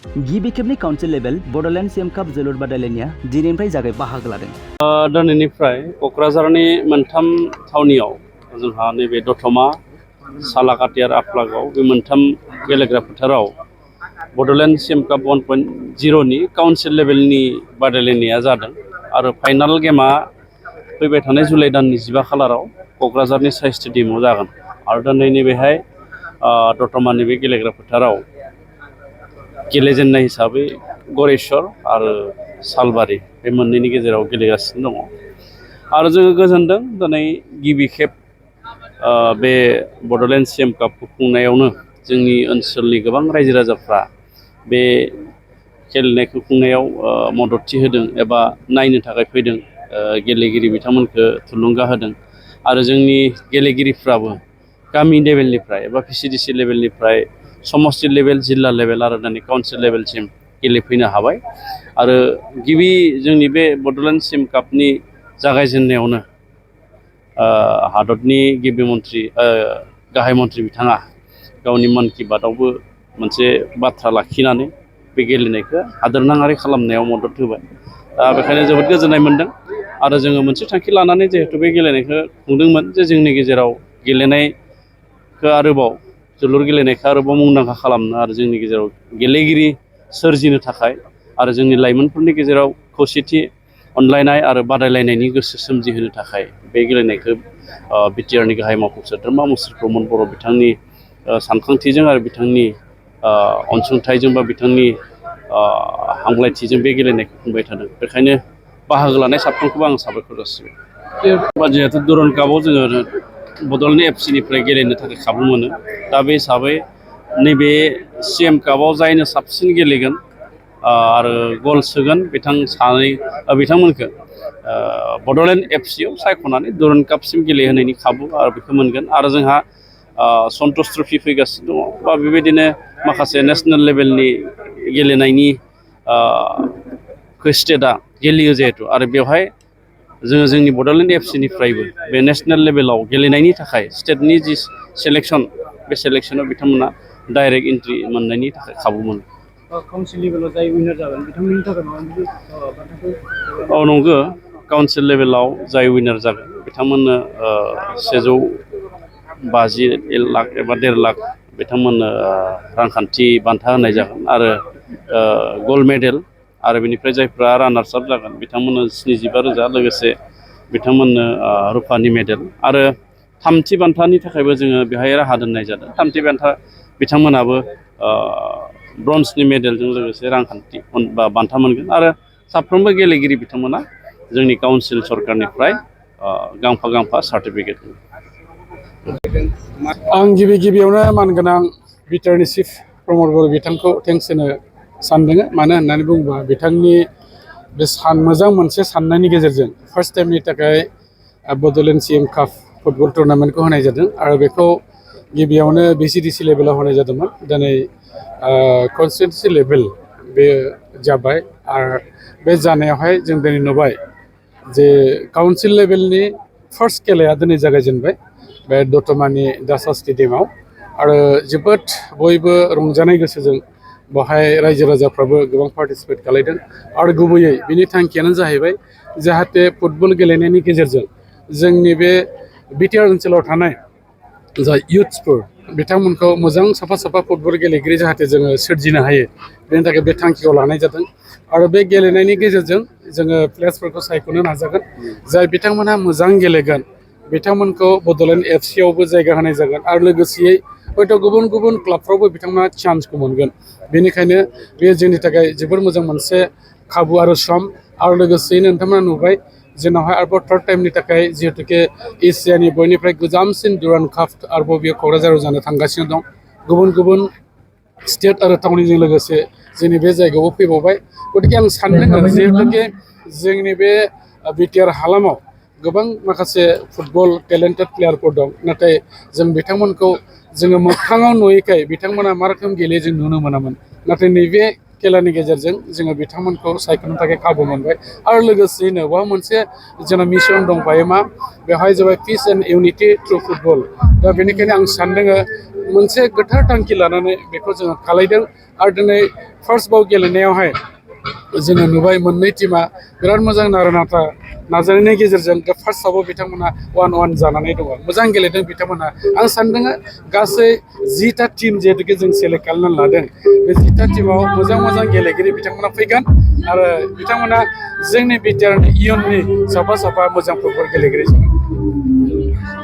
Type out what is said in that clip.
गिबि खेबनि council level Bodoland CM काप जोलुर बादायलायनाया दिनैनिफ्राय जागाय बाहागो लादों। दिनैनिफ्राय क'क्राझारनि मोनथाम थावनियाव जोंहा नैबे दतमा, सालाकाटि आरो आफलागाव बे मोनथाम गेलेग्रा फोथाराव बड'लेण्ड सीएम काप 1.0नि काउन्सिल लेभेलनि बादायलायनाया जादों आरो फाइनाल गेमा फैबाय थानाय जुलाइ दाननि 15 खालाराव क'क्राझारनि साइ स्टेडियामाव जागोन आरो दिनै नैबेहाय दतमानि बे गेलेग्रा फोथाराव गेलेजेन्नाय हिसाबै गरेस्वर आरो सालबारि बे मोननैनि गेजेराव गेलेगासिनो दङ आरो जोङो गोजोनदों दिनै गिबि खेब बे बड'लेण्ड सीएम कापखौ खुंनायावनो जोंनि ओनसोलनि गोबां रायजो राजाफ्रा बे गेलेनायखौ खुंनायाव मददथि होदों एबा नायनो थाखाय फैदों, गेलेगिरि बिथांमोनखौ थुलुंगा होदों आरो जोंनि गेलेगिरिफ्राबो गामि लेभेलनिफ्राय एबा VCDC लेभेलनिफ्राय समष्टि लेभेल, जिल्ला लेभेल आरो दिनै काउन्सिल लेभेलसिम गेलेफैनो हाबाय आरो गिबि जोंनि बे बड'लेण्ड सीएम कापनि जागायजेननायावनो हादरनि गिबि मन्थ्रि गाहाय मन्थ्रि बिथाङा गावनि मन कि बातआवबो मोनसे बाथ्रा लाखिनानै बे गेलेनायखौ हादोरनाङारि खालामनायाव मदद होबाय। दा बेखायनो जोबोद गोजोननाय मोन्दों आरो जोङो मोनसे थांखि लानानै जिहेतु बे गेलेनायखौ खुंदोंमोन जे जोंनि गेजेराव गेलेनायखौ आरोबाव जोलुर गेलेनायखौ आरोबाव मुंदांखा खालामनो आरो जोंनि गेजेराव गेलेगिरि सोरजिनो थाखाय आरो जोंनि लाइमोनफोरनि गेजेराव खौसेथि, अनलायनाय आरो बादायलायनायनि गोसो सोमजिहोनो थाखाय बे गेलेनायखौ बिटिआरनि गाहाय मावफुं सोद्रोमा मुश्री प्रमद बर' बिथांनि सानखांथिजों आरो बिथांनि अनसुंथाइजों बा बिथांनि हामलायथिजों बे गेलेनायखौ खुंबाय थादों। बेखायनो बाहागो लानाय साफ्रोमखौबो आं साबायखर जासिबाय। जिहेतु दुरान्ड कापआव जोङो बड'लेण्ड एफसिनिफ्राय गेलेनो थाखाय खाबु मोनो। दा बे हिसाबै नैबे सीएम कापआव जायनो साबसिन गेलेगोन आरो गल सोगोन बिथांमोनखौ बड'लेण्ड एफसियाव सायख'नानै दुरान्ड कापसिम गेलेहोनायनि खाबु आरो बेखौ मोनगोन आरो जोंहा सन्तोष ट्रफि फैगासिनो दङ बा बेबायदिनो माखासे नेसनेल लेभेलनि गेलेनायनि स्टेटआ गेलेयो जिहेतु आरो बेवहाय जोङो जोंनि बड'लेण्ड एफसिनिफ्रायबो बे नेसनेल लेभेलाव गेलेनायनि थाखाय स्टेटनि जि सेलेक्सन बे सेलेक्सनाव बिथांमोना डाइरेक्ट एन्ट्रि मोननायनि थाखाय खाबु मोनो। काउन्सिल लेभेलाव जाय उइनार जागोन बिथांमोननि थाखाय माबायदि औ नंगौ, काउन्सिल लेभेलाव जाय उइनार जागोन बिथांमोननो 150 लाख एबा 1.5 लाख बिथांमोननो रांखान्थि बान्था होनाय जागोन आरो गल्ड मेडेल आरो बेनिफ्राय जायफ्रा रानार्स आप जागोन बिथांमोननो 75,000 लोगोसे बिथांमोननो रुपानि मेडेल आरो थामथि बान्थानि थाखायबो जोङो बेहाय राहा दोननाय जादों। थामथि बान्था बिथांमोनाबो ब्रन्जनि मेडेलजों लोगोसे रांखान्थि बान्था मोनगोन आरो साफ्रोमबो गेलेगिरि बिथांमोना जोंनि काउन्सिल सरकारनिफ्राय गांफा गांफा सार्टिफिकेट मोनो। आं गिबियावनो मानगोनां बिटिआरनि चिफ प्रमद बर' बिथांखौ थेंक्स होनो सानदों। मानो होननानै बुङोबा बिथांनि बे मोजां मोनसे साननायनि गेजेरजों फार्स्ट टाइमनि थाखाय बड'लेण्ड सीएम काप फुटबल टुर्नामेन्टखौ होनाय जादों आरो बेखौ गिबियावनो VCDC लेभेलाव होनाय जादोंमोन। दिनै कनस्टिटुन्सि लेभेल बे जाबाय आरो बे जानायावहाय जों दिनै नुबाय जे काउन्सिल लेभेलनि फार्स्ट खेलाया दिनै जागायजेनबाय बे दतमानि दासा स्टेडियामाव आरो जोबोद बयबो रंजानाय गोसोजों बेवहाय रायजो राजाफ्राबो गोबां पार्टिसिपेट खालायदों आरो गुबैयै बिनि थांखियानो जाहैबाय जाहाथे फुटबल गेलेनायनि गेजेरजों जोंनि बे बिटिआर ओनसोलाव थानाय जा इयुथ्सफोर बिथांमोनखौ मोजां साफा फुटबल गेलेगिरि जाहाथे जोङो सोरजिनो हायो, बेनि थाखाय बे थांखिखौ लानाय जादों आरो बे गेलेनायनि गेजेरजों जोङो प्लेयार्सफोरखौ सायख'नो नाजागोन। जाय बिथांमोनहा मोजां गेलेगोन बिथांमोनखौ बड'लेण्ड एफसियावबो जायगा होनाय जागोन आरो लोगोसेयै हयथ' गुबुन गुबुन क्लाबफ्रावबो बिथांमोना चान्सखौ मोनगोन। बेनिखायनो बे जोंनि थाखाय जोबोर मोजां मोनसे खाबु आरो सम आरो लोगोसेयैनो नोंथांमोना नुबाय जोंनावहाय आरोबाव थार्ड टाइमनि थाखाय जिहेतुके एसियानि बयनिफ्राय गोजामसिन दुरान्ड काप आरोबाव बेयो क'क्राझाराव जानो थांगासिनो दं। गुबुन गुबुन स्टेट आरो टाउनजों लोगोसे जोंनि बे जायगायावबो फैबावबाय। गतिके आं सानदों जिहेतुके जोंनि बे बिटिआर हालामाव गोबां माखासे फुटबल टेलेन्टेड प्लेयारफोर दं, नाथाय जों बिथांमोनखौ जोङो मोगथाङाव नुयैखाय बिथांमोना मा रोखोम गेलेयो जों नुनो मोनामोन। नाथाय नैबे खेलानि गेजेरजों जोङो बिथांमोनखौ सायख'नो थाखाय खाबु मोनबाय आरो लोगोसेयैनो बेवहाय मोनसे जोंना मिशन दंफायो मा बेवहाय जाबाय पिस एन्ड इउनिटि थ्रु फुटबल। दा बेनिखायनो आं सानदों मोनसे गोथार थांखि लानानै बेखौ जोङो खालायदों आरो दिनै फार्स्ट बाव गेलेनायावहाय जोङो नुबाय मोननै टीमा बिराद मोजां नारा-नाथा नाजानायनि गेजेरजों फार्स्टआवबो बिथांमोना 1-1 जानानै दङ मोजां गेलेदों बिथांमोना आं सानदों गासै 10टा टीम जिहेतुके जों सेलेक्ट खालामनानै लादों बे 10टा टीमाव मोजां गेलेगिरि बिथांमोना फैगोन आरो बिथांमोना जोंनि बिटिआरनि इयुननि साफा मोजां फुटबल गेलेगिरि जागोन